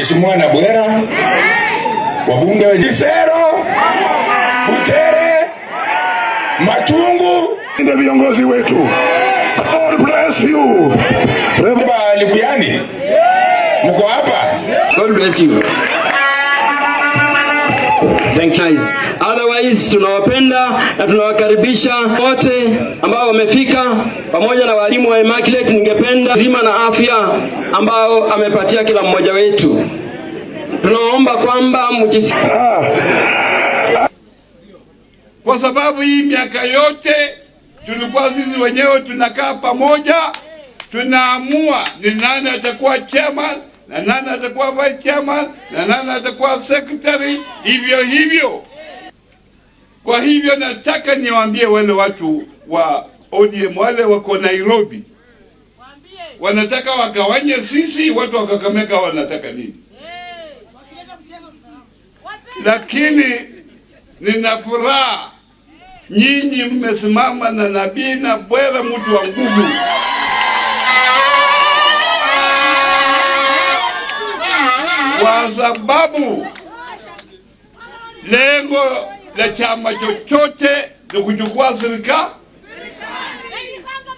Mheshimiwa Nabwera, wabunge wa Isero, Butere, Matungu, Ndio viongozi wetu. God bless you. Ba Likuyani, mko hapa? God bless you. Thank you guys. Otherwise tunawapenda na tunawakaribisha wote ambao wamefika pamoja na walimu wa Immaculate. Ningependa zima na afya ambao amepatia kila mmoja wetu. Tunaomba kwamba mjisi Kwa sababu hii miaka yote tulikuwa sisi wenyewe tunakaa pamoja, tunaamua ni nani atakuwa chairman na nani atakuwa vice chairman na nani atakuwa secretary, hivyo hivyo. Kwa hivyo nataka niwaambie wale watu wa ODM, wale wako Nairobi, wanataka wagawanye sisi, watu wa Kakamega wanataka nini? Lakini nina furaha nyinyi mmesimama na Nabii Nabwera, mtu wa nguvu. Kwa sababu lengo la chama chochote ni kuchukua serikali,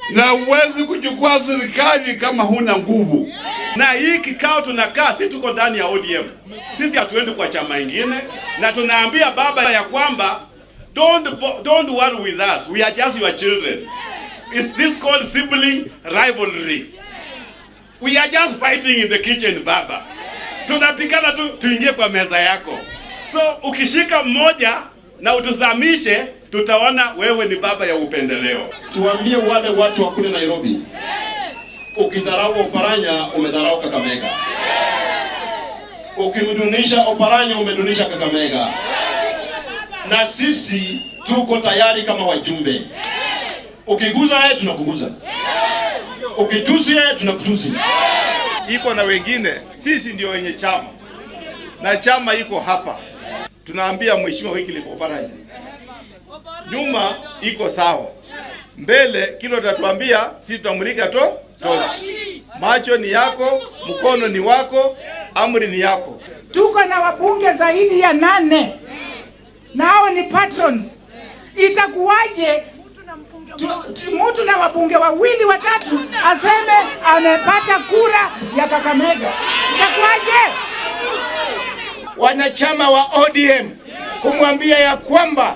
na huwezi kuchukua serikali kama huna nguvu. Na hii kikao tunakaa, si tuko ndani ya ODM, sisi hatuendi kwa chama ingine, na tunaambia baba ya kwamba don't worry with us, we are just your children. It's this called sibling rivalry. We are just fighting in the kitchen, baba. Tunapigana tu tuingie kwa meza yako. So ukishika mmoja na utuzamishe, tutaona wewe ni baba ya upendeleo. Tuambie wale watu wa kule Nairobi, ukidharau Oparanya umedharau Kakamega, ukimdunisha Oparanya umedunisha Kakamega, na sisi tuko tayari kama wajumbe. Ukiguza yeye tunakuguza, ukitusi yeye tunakutusi. Iko na wengine, sisi ndio wenye chama na chama iko hapa. Tunaambia Mheshimiwa Wycliffe Oparanya, nyuma iko sawa, mbele kilo tatuambia, sisi tutamulika to tochi. Macho ni yako, mkono ni wako, amri ni yako. Tuko na wabunge zaidi ya 8 na hao ni patrons. Itakuwaje mtu na wabunge wawili watatu aseme amepata kura ya Kakamega? Itakuwaje? Wanachama wa ODM kumwambia ya kwamba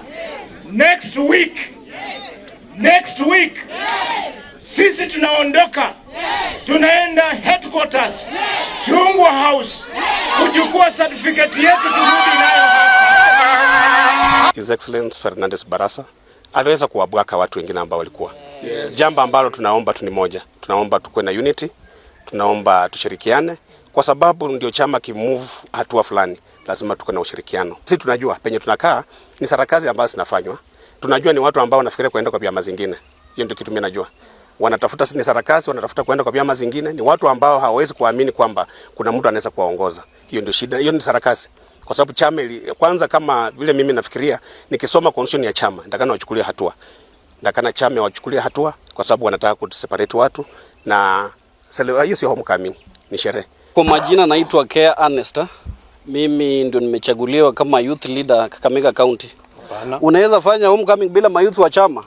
next week sisi tunaondoka, tunaenda headquarters Chungwa House kuchukua certificate yetu turudi nayo hapa. His Excellency Fernandez Barasa aliweza kuwabwaka watu wengine ambao walikuwa. Jambo ambalo tunaomba tu ni moja, tunaomba tukuwe na unity, tunaomba tushirikiane kwa sababu ndio chama kimove hatua fulani, lazima tukuwe na ushirikiano. Sisi tunajua penye tunakaa ni sarakasi ambazo zinafanywa, tunajua ni watu ambao wanafikiria kuenda kwa vyama zingine. Hiyo ndio kitu mimi najua. Wanatafuta ni sarakasi, wanatafuta kuenda kwa vyama zingine. Ni watu ambao hawawezi kuamini kwamba kuna mtu anaweza kuwaongoza. Hiyo ndio shida, hiyo ni sarakasi. Kwa sababu chama ili, kwanza kama vile mimi nafikiria nikisoma constitution ya chama, nitakana wachukulie hatua. Nitakana chama wachukulie hatua kwa sababu wanataka kuseparate watu na hiyo sio homecoming, ni sherehe. Kwa majina naitwa Kea Ernest. Mimi ndio nimechaguliwa kama youth leader Kakamega County. Unaweza fanya homecoming bila mayouth wa chama?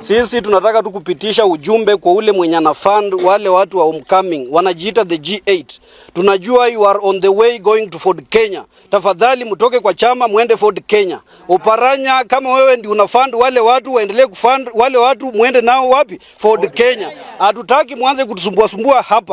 Sisi tunataka tu kupitisha ujumbe kwa ule mwenye ana fund wale watu wa homecoming wanajiita the G8. Tunajua you are on the way going to Ford Kenya. Tafadhali mtoke kwa chama muende Ford Kenya. Oparanya, kama wewe ndio una fund wale watu waendelee kufund wale watu, muende nao wapi? Ford Kenya. Hatutaki muanze kutusumbua sumbua hapa.